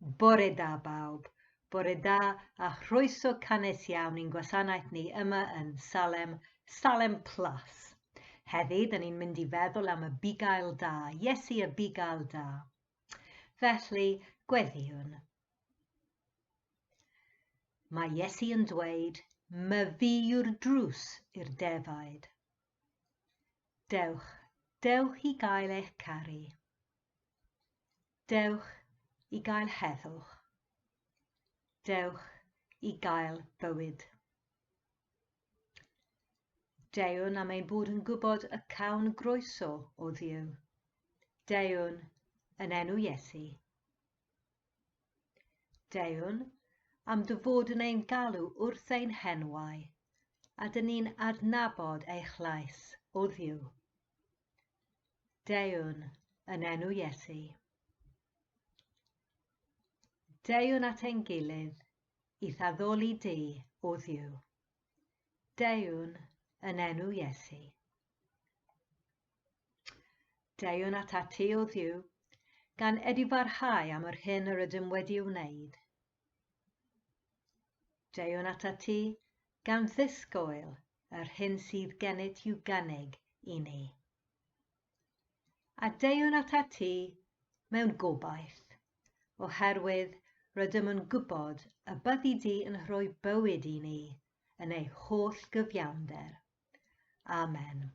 Bore da bawb. Bore da a chroeso cynnes iawn i'n gwasanaeth ni yma yn Salem, Salem Plus. Heddi, dyn ni'n mynd i feddwl am y bugail da, Iesu y bugail da. Felly, gweddïwn. Mae Iesu yn dweud, myfi yw'r drws i'r defaid. Dewch, dewch i gael eich caru. Dewch i gael heddwch. Dewch i gael bywyd. Deuwn am ein bod yn gwybod y cawn groeso o Dduw. Deuwn yn enw Iesu. Deuwn am dy fod yn ein galw wrth ein henwau, a dyn ni'n adnabod eich llais o Dduw. Deuwn yn enw Iesu. Deuwn at ein gilydd i thaddoli di, o Dduw. Deuwn yn enw Iesu. Deuwn at ti, o Dduw, gan edifarhau am yr hyn yr ydym wedi wneud. Deuwn at ti gan ddisgwyl yr hyn sydd gennyt i'w gynnig i ni. A deuwn atat ti mewn gobaith, oherwydd rydym yn gwybod y byddi di yn rhoi bywyd i ni yn ei holl gyfiawnder. Amen.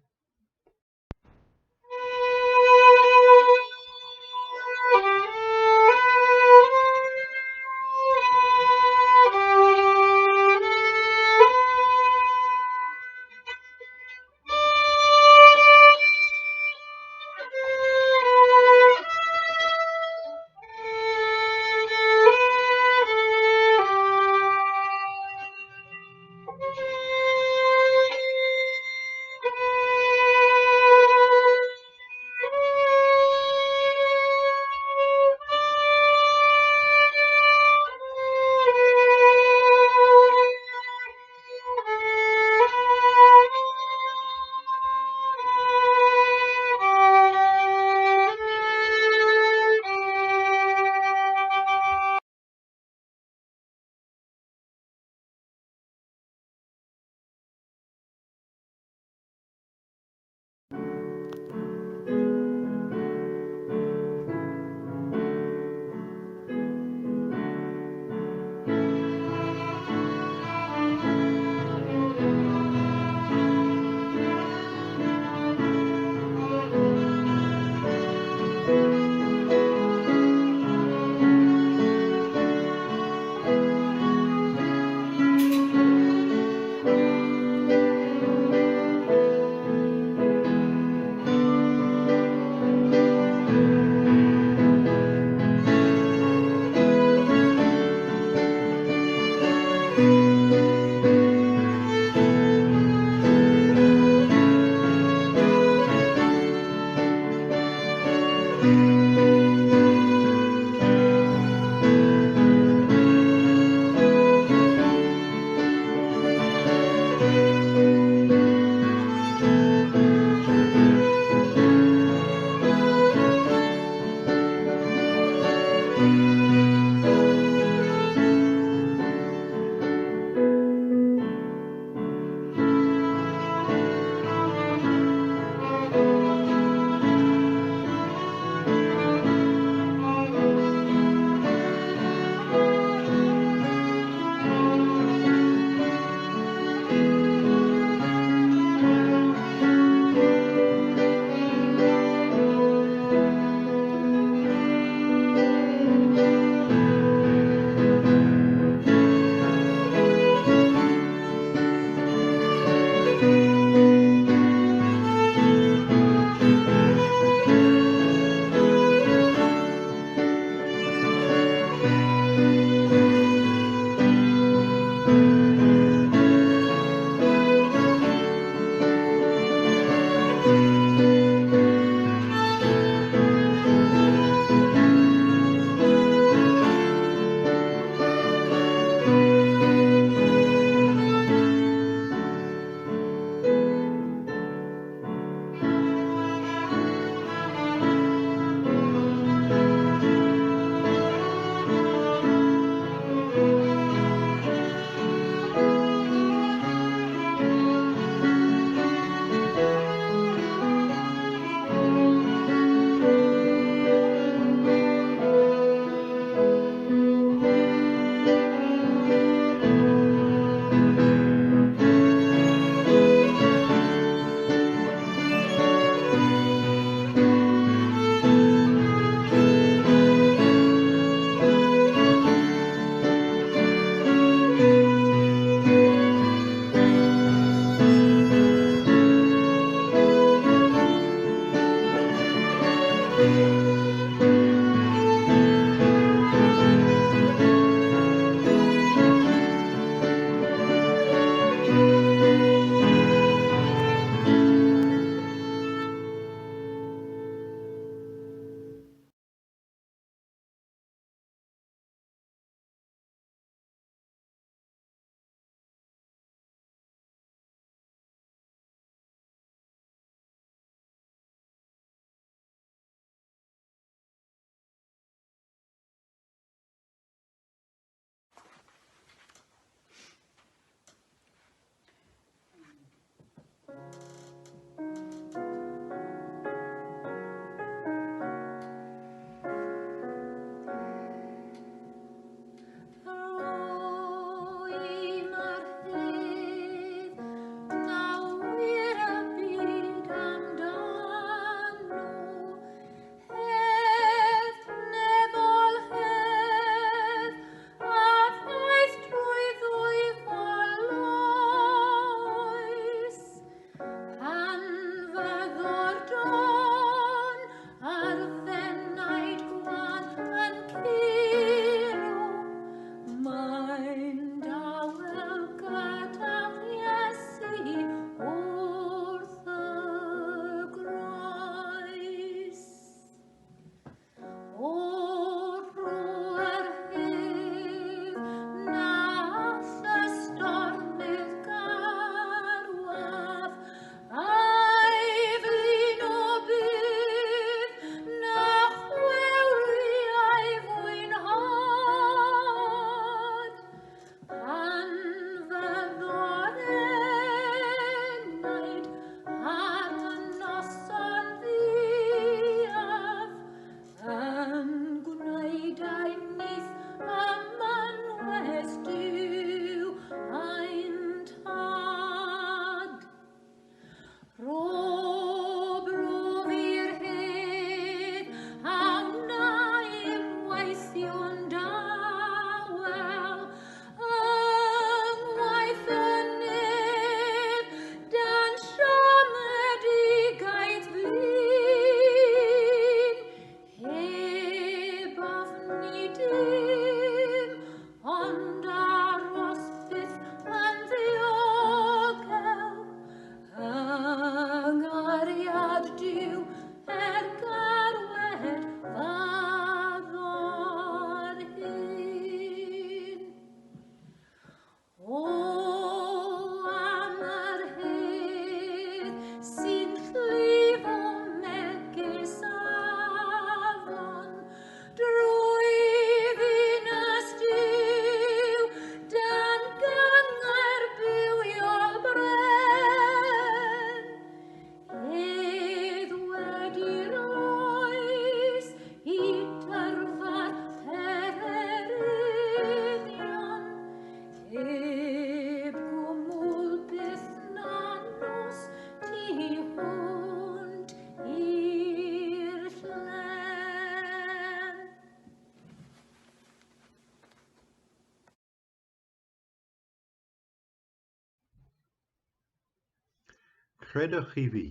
Credwch chi fi,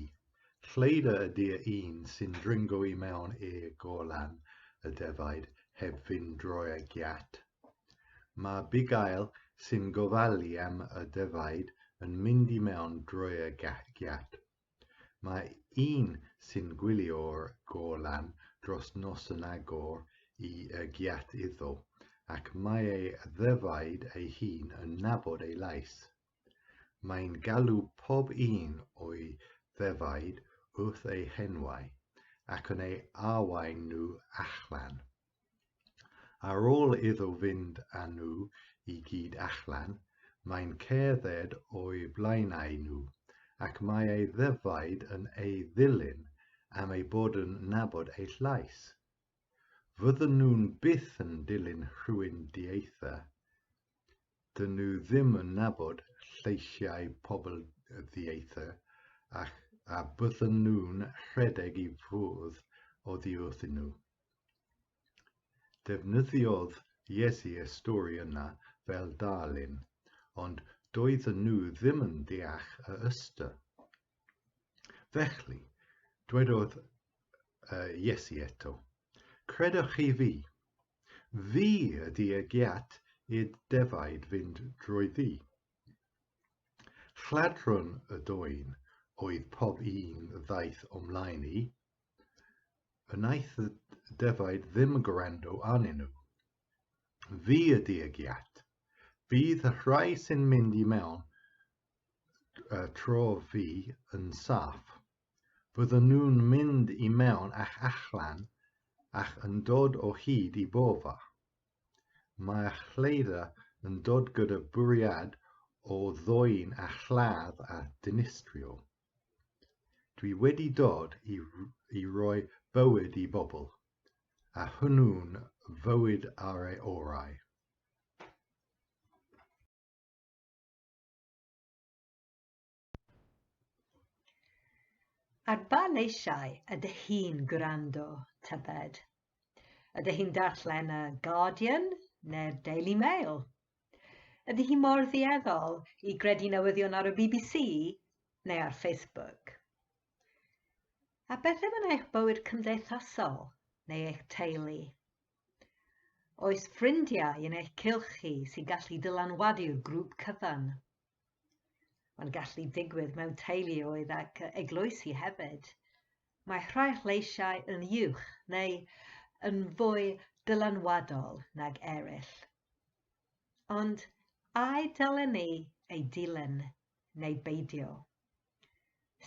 lleidr ydy'r un sy'n dringo i mewn i'r gorlan y defaid heb fynd drwy'r giât. Mae'r bugail sy'n gofalu am y defaid yn mynd i mewn drwy'r giât. Mae un sy'n gwylio'r gorlan dros nos yn agor y giât iddo, ac mae ei ddefaid ei hun yn nabod ei lais. Mae'n galw pob un o'i ddefaid wrth eu henwau, ac yn ei arwain nhw allan. Ar ôl iddo fynd â nhw i gyd allan, mae'n cerdded o'u blaenau nhw, ac mae ei ddefaid yn ei ddilyn am eu bod yn nabod ei llais. Fydden nhw'n byth yn dilyn rhywun dieithr. Dyn nhw ddim yn nabod lleisiau pobl ddieithr ac a bydden nhw'n rhedeg i ffwrdd oddi wrthyn nhw. Defnyddiodd Iesu y stori yna fel darlun, ond doedden nhw ddim yn deall yr ystyr. Felly, dwedodd Iesu eto, Credwch chi fi, fi ydy y giat i'r defaid fynd drwyddi. Lladron y dwyn oedd pob un ddaeth o'm mlaen i. Wnaeth y defaid ddim gwrando arnyn nhw. Fi ydy y giat. Bydd y rhai sy'n mynd i mewn tro fi yn saff. Fydden nhw'n mynd i mewn ac allan ac yn dod o hyd i borfa. Mae'r lleidr yn dod gyda bwriad o ddwyn a lladd a dinistrio. Dwi wedi dod i roi bywyd i bobl, a hwnnw'n fywyd ar ei orau. Ar ba leisiau ydych chi'n gwrando, tybed? Ydych chi'n darllen y Guardian neu'r Daily Mail? Ydych chi mor ddieddol i gredu newyddion ar y BBC neu ar Facebook? A beth am yn eich bywyd cymdeithasol neu eich teulu? Oes ffrindiau yn eich cylch chi sy'n gallu dylanwadu'r grŵp cyfan? Mae'n gallu digwydd mewn teuluoedd ac eglwysi hefyd. Mae rhai lleisiau yn uwch neu yn fwy dylanwadol nag eraill. Ond ai dylen ni ei dilyn neu beidio?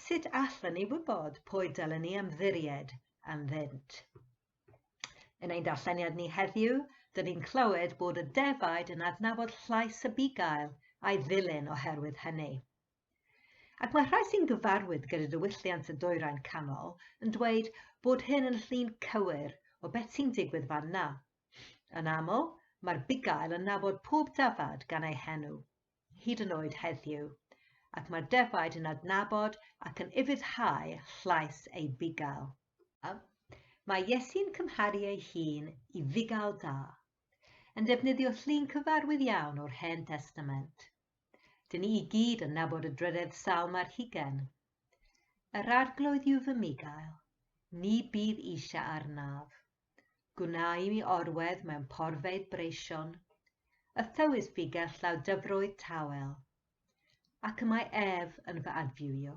Sut allan ni wybod pwy dylen ni ymddiried ynddynt? Yn ein darlleniad ni heddiw, dyn ni'n clywed bod y defaid yn adnabod llais y bugail a'i ddilyn oherwydd hynny. Ac mae rhai sy'n gyfarwydd gyda diwylliant y Dwyrain Canol yn dweud bod hyn yn llun cywir o beth sy'n digwydd fan 'na. Yn aml, mae'r bugail yn nabod pob dafad gan ei henw, hyd yn oed heddiw, ac mae'r defaid yn adnabod ac yn ufuddhau llais ei bugail. Mae Iesu'n cymharu ei hun i fugail da, yn defnyddio llun cyfarwydd iawn o'r Hen Testament. Dyn ni i gyd yn nabod y drydedd salm ar hugain. Yr arglwydd yw fy mugail, ni bydd eisiau arnaf. Gwna i mi orwedd mewn porfeydd breision, a thywys fi gerllaw dyfroedd tawel, ac y mae ef yn fy adfywio.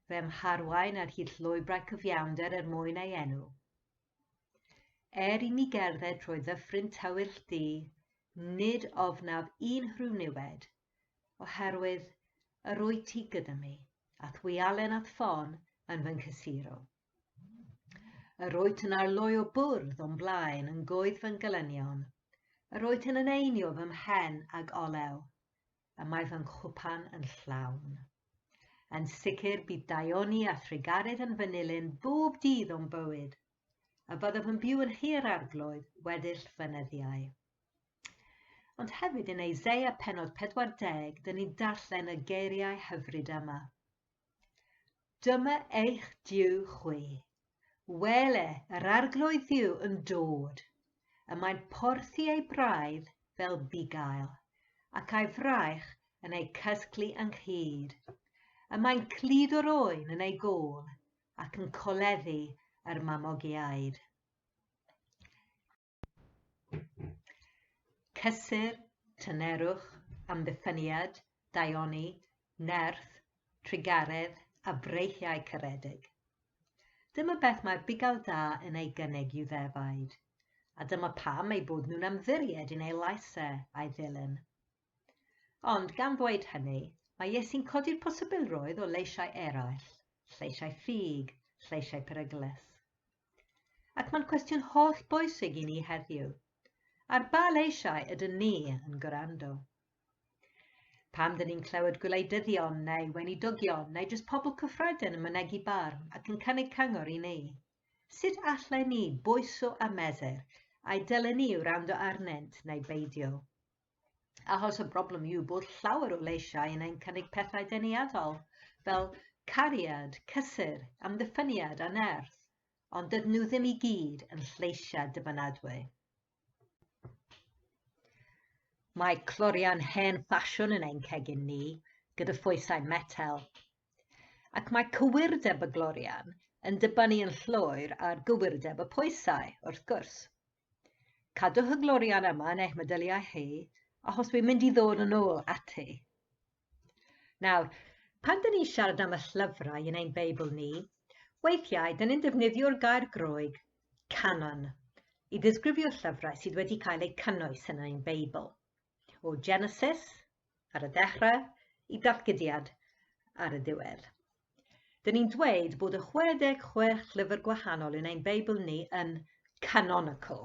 Fe'm harwain ar hyd llwybrau cyfiawnder er mwyn ei enw. Er i mi gerdded trwy ddyffryn tywyll du, nid ofnaf unrhyw niwed, oherwydd yr wyt ti gyda mi, a'th wialen a'th ffon yn fy nghysuro. Yr wyt yn arlwyo bwrdd o'm blaen yn gwydd fy ngelynion, yr wyt yn eneinio fy mhen ag olew, y mae fy nghwpan yn llawn. Yn sicr bydd daioni a thrugaredd yn fy nilyn bob dydd o'm bywyd, a byddaf yn byw yn nhŷ'r Arglwydd weddill fy nyddiau. Ond hefyd yn Eseia pennod 40, dyn ni'n darllen y geiriau hyfryd yma. Dyma eich Duw chwi. Wele, yr Arglwydd Dduw yn dod. Y mae'n porthi ei braidd fel bugail, ac a'i fraich yn ei cysglu ynghyd. Y mae'n cludo'r oen yn ei gôl, ac yn coleddu yr mamogiaid. Cysur, tynerwch, amddiffyniad, daioni, nerth, trugaredd a breichiau caredig. Dyma beth mae'r bugail da yn ei gynnig i'w ddefaid, a dyma pam eu bod nhw'n ymddiried yn ei lais e a'i ddilyn. Ond gan ddweud hynny, mae Iesu'n codi'r posibilrwydd o leisiau eraill, lleisiau ffug, lleisiau peryglus. Ac mae'n cwestiwn holl bwysig i ni heddiw. Ar ba leisiau ydyn ni yn gwrando? Pam dyn ni'n clywed gwleidyddion neu weinidogion neu jyst pobl cyffredin yn mynegi barn ac yn cynnig cyngor i ni? Sut allen ni bwyso a mesur ai dylen ni wrando arnynt neu beidio? Achos y broblem yw bod llawer o leisiau yn ein cynnig pethau deniadol, fel cariad, cysur, amddiffyniad a nerth, ond dydyn nhw ddim i gyd yn lleisiau dibynadwy. Mae clorian hen ffasiwn yn ein cegin ni, gyda phwysau metel. Ac mae cywirdeb y glorian yn dibynnu yn llwyr ar gywirdeb y pwysau, wrth gwrs. Cadwch y glorian yma yn eich meddyliau chi, achos dwi'n mynd i ddod yn ôl ati. Nawr, pan dyn ni'n siarad am y llyfrau yn ein Beibl ni, weithiau dyn ni'n defnyddio'r gair Groeg canon i ddisgrifio llyfrau sydd wedi cael eu cynnwys yn ein Beibl. O Genesis ar y dechrau i Datguddiad ar y diwedd. Dyn ni'n dweud bod y 66 llyfr gwahanol yn ein Beibl ni yn canonical,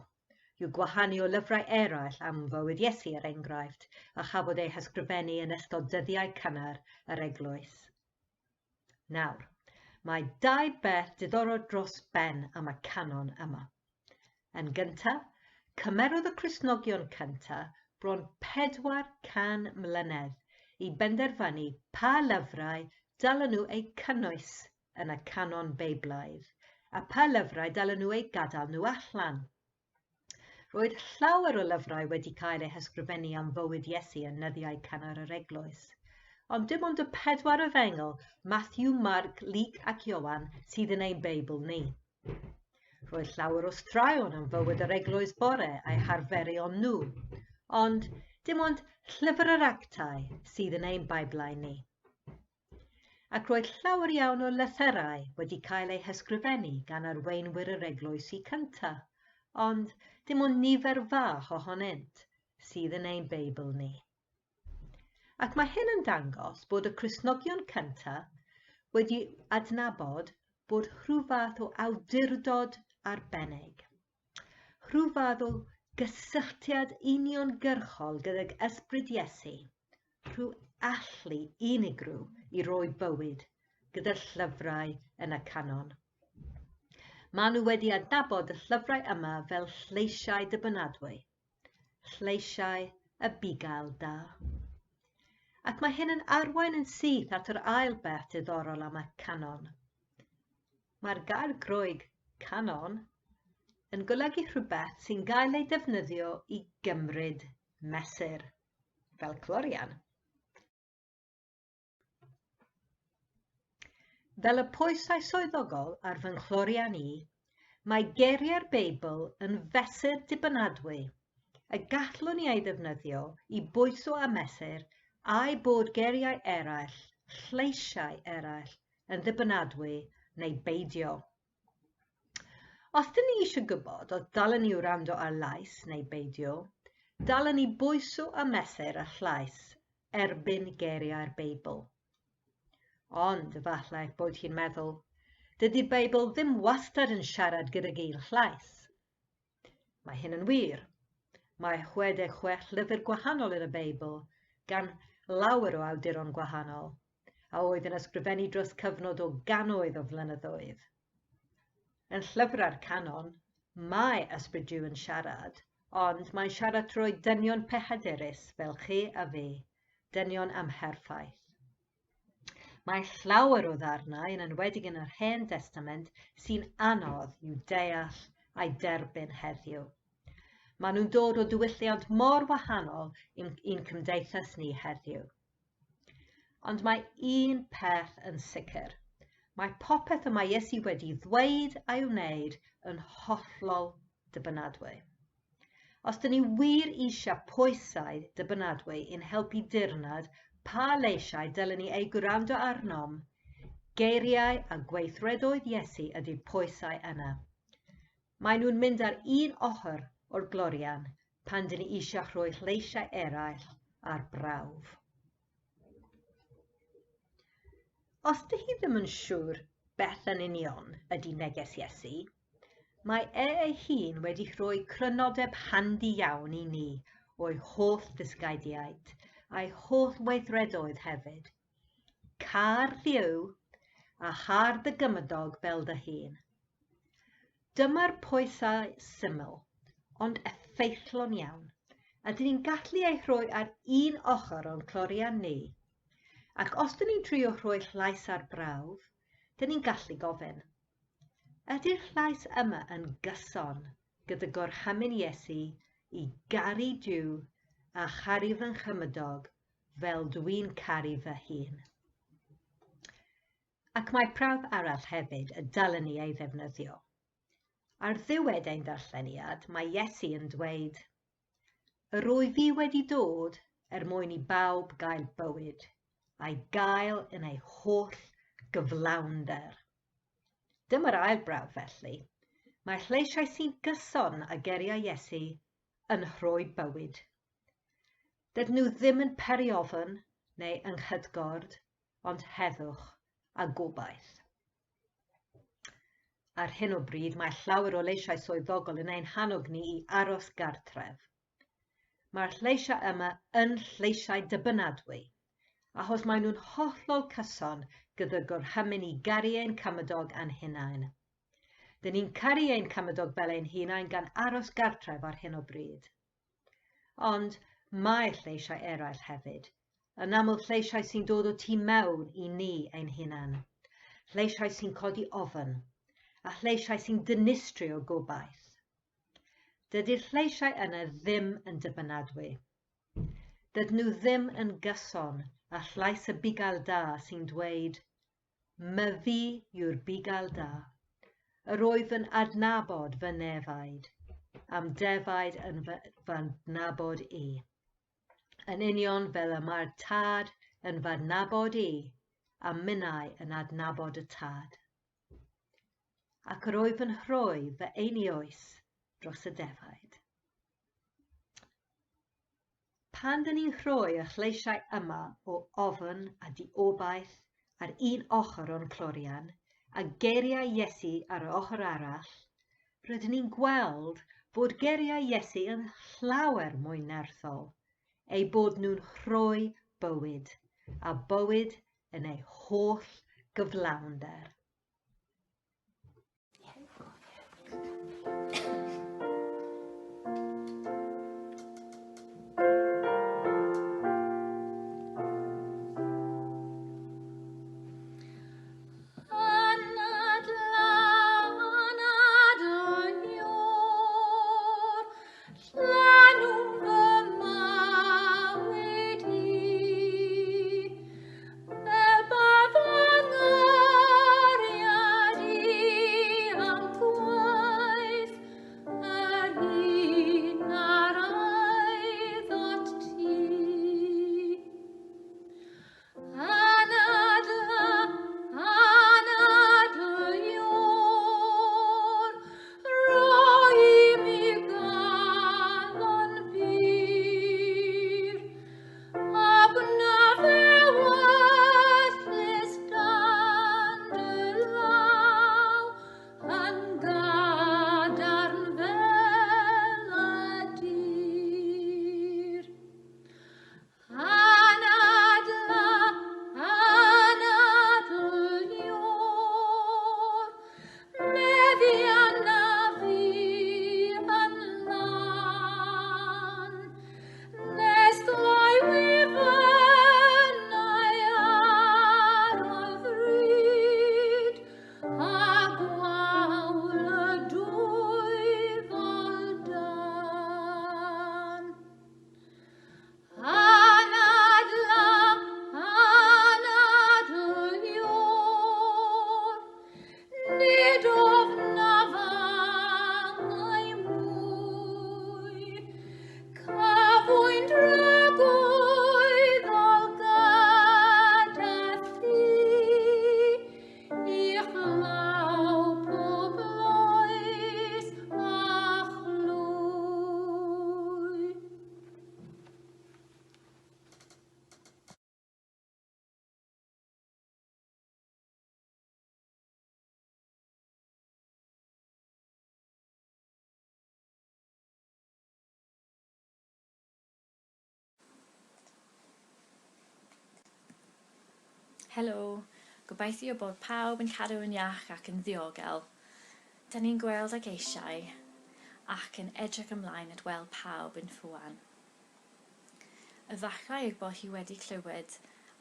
yw gwahanu o lyfrau eraill am fywyd Iesu er enghraifft, a chafodd eu hysgrifennu yn ystod dyddiau cynnar yr eglwys. Nawr, mae dau beth diddorol dros ben am y canon yma. Yn gyntaf, cymerodd y Cristnogion cyntaf bron 400 mlynedd i benderfynu pa lyfrau dylen nhw eu cynnwys yn y canon Beiblaidd a pha lyfrau dylen nhw eu gadael nhw allan. Roedd llawer o lyfrau wedi cael eu hysgrifennu am fywyd Iesu yn nyddiau cynnar yr eglwys, ond dim ond y pedwar efengyl, Matthew, Mark, Luc ac Ioan, sydd yn ein Beibl ni. Roedd llawer o straeon am fywyd yr eglwys bore a'i harferion nhw, ond dim ond Llyfr yr Actau sydd yn ein Beiblau ni. Ac roedd llawer iawn o lythyrau wedi cael eu hysgrifennu gan arweinwyr yr eglwysi cyntaf, ond dim ond nifer fach ohonynt sydd yn ein Beibl ni. Ac mae hyn yn dangos bod y Cristnogion cyntaf wedi adnabod bod rhyw fath o awdurdod arbennig, rhyw fath o gysylltiad uniongyrchol gydag ysbryd Iesu, rhyw allu unigryw i roi bywyd gyda'r llyfrau yn y canon. Maen nhw wedi adnabod y llyfrau yma fel lleisiau dibynadwy, lleisiau y bugail da. Ac mae hyn yn arwain yn syth at yr ail beth diddorol am y canon. Mae'r gair Groeg canon yn golygu rhywbeth sy'n gael ei defnyddio i gymryd mesur, fel clorian. Fel y pwysau swyddogol ar fy nghlorian i, mae geiriau'r Beibl yn fesur dibynadwy y gallwn ni ei ddefnyddio i bwyso a mesur ai bod geiriau eraill, lleisiau eraill, yn ddibynadwy neu beidio. Os dyn ni eisiau gwybod os dylen ni wrando ar lais neu beidio, dylen ni bwyso a mesur y llais erbyn geiriau'r Beibl. Ond efallai eich bod chi'n meddwl, dydy'r Beibl ddim wastad yn siarad gydag un llais. Mae hyn yn wir. Mae 66 llyfr gwahanol yn y Beibl gan lawer o awduron gwahanol, a oedd yn ysgrifennu dros cyfnod o gannoedd o flynyddoedd. Yn llyfrau'r canon, mae ysbryd Duw yn siarad, ond mae'n siarad trwy dynion pechadurus fel chi a fi, dynion amherffaith. Mae llawer o ddarnau, yn enwedig yn yr Hen Destament, sy'n anodd i'w deall a'i derbyn heddiw. Maen nhw'n dod o diwylliant mor wahanol i'n cymdeithas ni heddiw. Ond mae un peth yn sicr. Mae popeth y mae Iesu wedi ddweud a'i wneud yn hollol dibynadwy. Os dyn ni wir eisiau pwysau dibynadwy i'n helpu dirnad pa leisiau dylen ni eu gwrando arnom, geiriau a gweithredoedd Iesu ydy'r pwysau yna. Maen nhw'n mynd ar un ochr o'r glorian pan dyn ni eisiau rhoi lleisiau eraill ar brawf. Os dych chi ddim yn siŵr beth yn union ydy neges Iesu, mae e ei hun wedi rhoi crynodeb handi iawn i ni o'i holl ddysgeidiaid a'i holl weithredoedd hefyd. Car Dduw a char dy gymydog fel dy hun. Dyma'r pwysau syml, ond effeithlon iawn, a dyn ni'n gallu ei rhoi ar un ochr o'n clorian ni. Ac os dyn ni'n trio rhoi llais ar brawf, dyn ni'n gallu gofyn, ydy'r llais yma yn gyson gyda gorchymyn Iesu i garu Duw a charu fy nghymydog fel dwi'n caru fy hun? Ac mae prawf arall hefyd y dylen ni ei ddefnyddio. Ar ddiwedd ein darlleniad, mae Iesu yn dweud, Yr wyf fi wedi dod er mwyn i bawb gael bywyd, a'i gael yn ei holl gyflawnder. Dyma'r ail brawf felly. Mae lleisiau sy'n gyson â geiriau Iesu yn rhoi bywyd. Dydyn nhw ddim yn peri ofn neu ynghytgord, ond heddwch a gobaith. Ar hyn o bryd mae llawer o leisiau swyddogol yn ein hannog ni i aros gartref. Mae'r lleisiau yma yn lleisiau dibynadwy, achos maen nhw'n hollol cyson gyda gorchymyn i garu ein cymydog a'n hunain. Dyn ni'n caru ein cymydog fel ein hunain gan aros gartref ar hyn o bryd. Ond mae lleisiau eraill hefyd, yn aml lleisiau sy'n dod o tu mewn i ni ein hunain, lleisiau sy'n codi ofn, a lleisiau sy'n dinistrio gobaith. Dydy'r lleisiau yna ddim yn dibynadwy. Dydyn nhw ddim yn gyson â llais y bugail da sy'n dweud, Myfi yw'r bugail da. Yr wyf yn adnabod fy nefaid, a'm defaid yn fy adnabod i. Yn union fel y mae'r Tad yn fy adnabod i, a minnau yn adnabod y Tad. Ac yr wyf yn rhoi fy einioes dros y defaid. Pan dyn ni'n rhoi y lleisiau yma o ofn a diobaith ar un ochr o'n clorian a geiriau Iesu ar yr ochr arall, rydyn ni'n gweld fod geiriau Iesu yn llawer mwy nerthol, eu bod nhw'n rhoi bywyd, a bywyd yn ei holl gyflawnder. Helo! Gobeithio bod pawb yn cadw yn iach ac yn ddiogel. Da ni'n gweld ag eisiau ac yn edrych ymlaen at weld pawb yn fuan. Efallai eich bod chi wedi clywed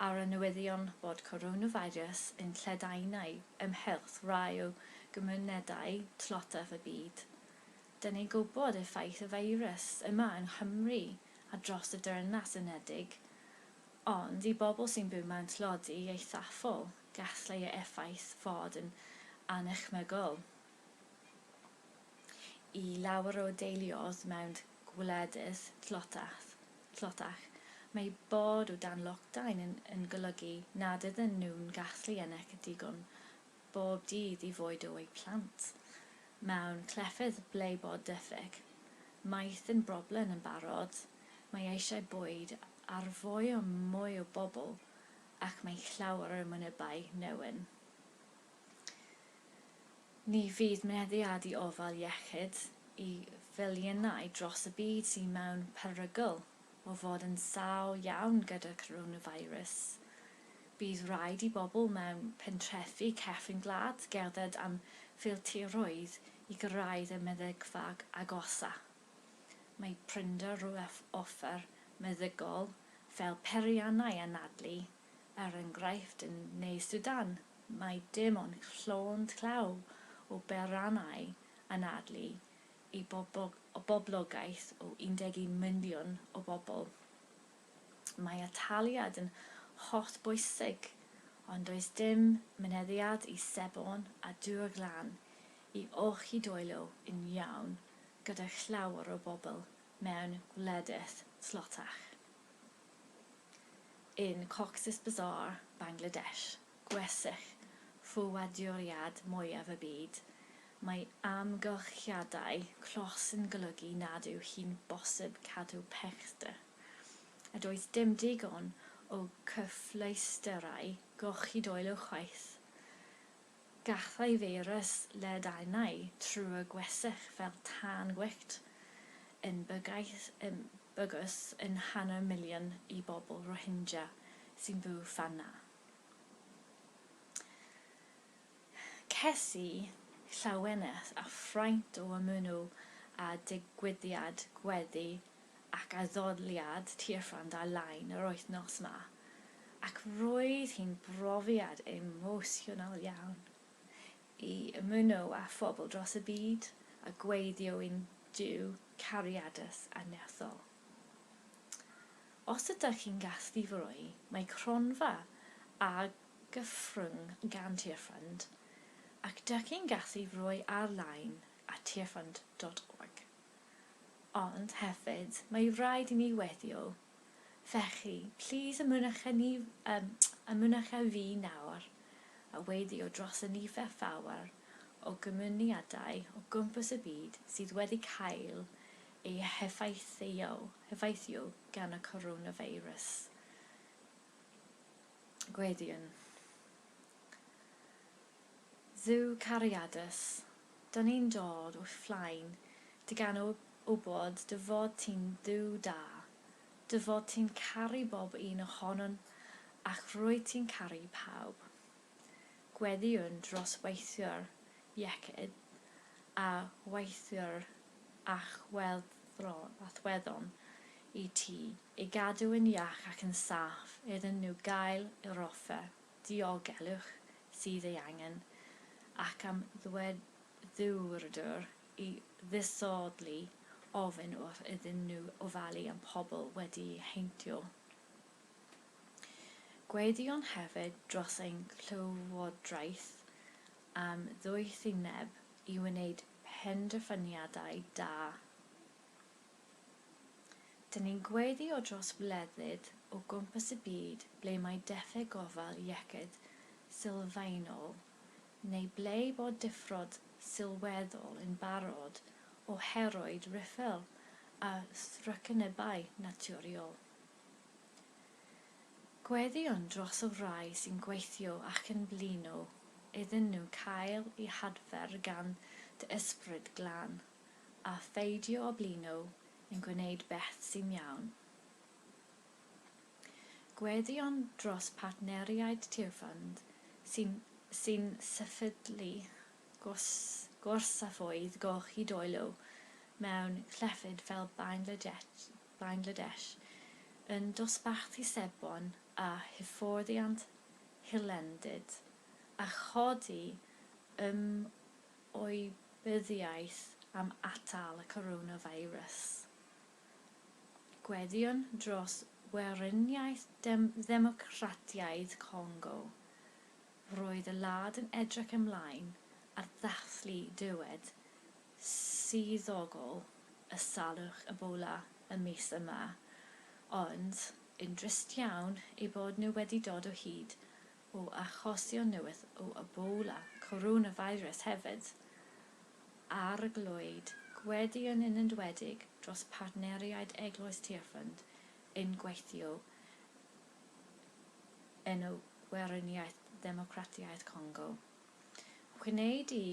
ar y newyddion bod coronavirus yn lledaenu ymhylch rhai o gymunedau tlotaf y byd. Da ni'n gwybod effaith y feirws yma yng Nghymru a dros y Deyrnas Unedig, ond i bobl sy'n byw mewn tlodi eithafol, Gallai yr effaith fod yn annychmygol i lawer o deuluoedd mewn gwledydd tlotach. Tlotach, mae bod o dan lockdown yn, yn golygu nad ydyn nhw'n gallu ennill digon bob dydd i fwydo eu plant. Mewn llefydd ble bod diffyg maeth yn broblem yn barod, mae eisiau bwyd ar fwy a mwy o bobl ac mae llawer yn wynebu newyn. Ni fydd mynediad i ofal iechyd i filiynau dros y byd sydd mewn perygl o fod yn sâl iawn gyda coronavirus. Bydd rhaid i bobl mewn pentrefi cefn gwlad gerdded am filltiroedd i gyrraedd y meddygfa agosa. Mae prinder o offer meddygol fel peiriannau anadlu, er enghraifft yn Ne Sudan, mae dim ond llond llaw o beiriannau anadlu i boblogaeth o 11 miliwn o bobl. Mae ataliad yn hollbwysig, ond does dim mynediad i sebon a dŵr glân i olchi dwylo yn iawn gyda llawer o bobl mewn gwledydd tlotach. Yn Cox's Bazar, Bangladesh, gwersyll ffoaduriaid mwyaf y byd, mae amgylchiadau clos yn golygu nad yw hi'n bosib cadw pellter, a does dim digon o cyfleusterau golchi dwylo chwaith. Gallai feirws ledaenu trwy'r gwersyll fel tân gwyllt, yn bygwth yn hanner miliwn i bobl Rohingya sy'n byw fan'na. Ces i llawenydd a fraint o ymuno â digwyddiad gweddi ac addoliad Tearfund ar-lein yr wythnos 'ma, ac roedd hi'n brofiad emosiynol iawn i ymuno â phobl dros y byd a gweithio i'n Duw cariadus a nerthol. Os ydych chi'n gallu fy rhoi, mae cronfa ar gyfrwng gan Tearfund, ac dych chi'n gallu rhoi ar-lein ar tearfund dot org. Ond hefyd, mae rhaid i ni weddïo. Felly, plîs ymunwch â ni, yym, ymunwch â fi nawr a weddïo dros y nifer fawr o gymunedau o gwmpas y byd sydd wedi cael eu heffeithio, heffeithio gan y coronafeirws. Gweddïwn. Dduw cariadus, dyn ni'n dod o'th flaen di gan wybod dy fod ti'n Dduw da, dy fod ti'n caru bob un ohonon ac rwyt ti'n caru pawb. Gweddïwn dros weithiwr iechyd a weithiwr allweddol i ti i gadw yn iach ac yn saff iddyn nhw gael yr offer diogelwch sydd ei angen, ac am ddweddwrdr i ddisodli ofyn wrth iddyn nhw ofalu am pobl wedi'u heintio. Gweddïwn hefyd dros ein llywodraeth am ddoethineb i wneud penderfyniadau da. Dyn ni'n gweddïo dros wledydd o gwmpas y byd ble mae diffyg gofal iechyd sylfaenol neu ble bod difrod sylweddol yn barod oherwydd rhyfel a thrychinebau naturiol. Gweddïwn dros y rhai sy'n gweithio ac yn blino iddyn nhw cael eu hadfer gan dy Ysbryd Glân. a pheidio â blino yn gwneud beth sy'n iawn. Gweddïwn dros partneriaid Tearfund sy'n sy'n sefydlu gorsafoedd golchi dwylo mewn llefydd fel Bangladesh yn dosbarthu sebon a hyfforddiant hylendid a chodi ymwybyddiaeth am atal y coronafeirws. Gweddïwn dros Weriniaeth Ddemocrataidd Congo. Roedd y wlad yn edrych ymlaen at ddathlu diwedd swyddogol y salwch Ebola y mis yma, ond yn drist iawn eu bod nhw wedi dod o hyd o achosion newydd o Ebola coronavirus hefyd. Arglwyd, gweddïwn yn enwedig dros partneriaid Eglwys Tearfund yn gweithio yn y Weriniaeth Ddemocrataidd Congo. Gwneud i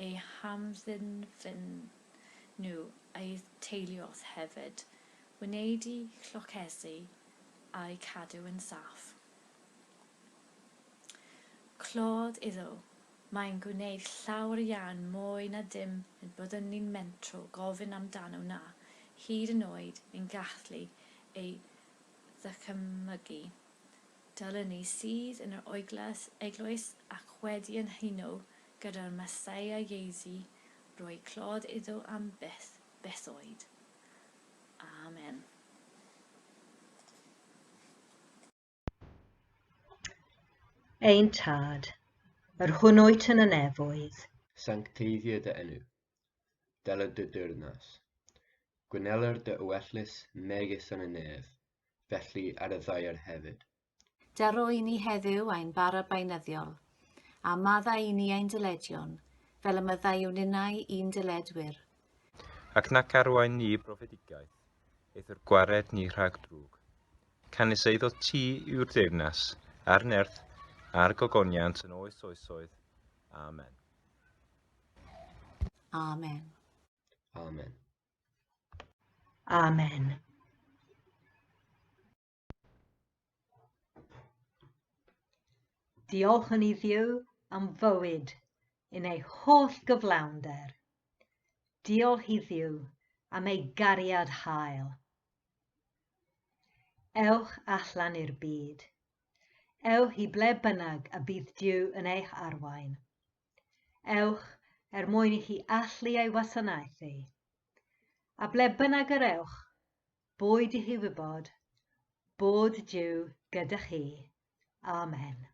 eu hamddiffyn nhw a'u teuluoedd hefyd, wneud i llochesi a'u cadw yn saff. Clod iddo, mae'n gwneud llawer iawn mwy na dim y byddwn ni'n mentro gofyn amdano na hyd yn oed yn gallu ei ddychmygu. Dylen ni sydd yn yr eglwys, eglwys ac wedi ein huno gyda'r Meseia Iesu roi clod iddo am byth, bythoedd. Amen. Ein Tad, yr hwn wyt yn y nefoedd. Sancteiddia dy enw. Deled dy deyrnas. Gweneler dy ewyllys megis yn y nef, felly ar y ddaear hefyd. Daro i ni heddiw ein bara beunyddiol, a maddau i ni ein dyledion, fel y maddeuwn ninnau i'n dyledwyr. Ac nac arwain ni i brofedigaeth, eithr gwared ni rhag drwg. Canys eiddo ti yw'r deyrnas, a'r nerth, a'r gogoniant yn oes oesoedd. Amen. Amen. Amen. Amen. Diolchwn i Dduw am fywyd yn ei holl gyflawnder. Diolch i Dduw am ei gariad hael. Ewch allan i'r byd. Ewch i ble bynnag y bydd Duw yn eich arwain. Ewch er mwyn i chi allu ei wasanaethu. A ble bynnag yr ewch, boed i chi wybod bod Duw gyda chi. Amen.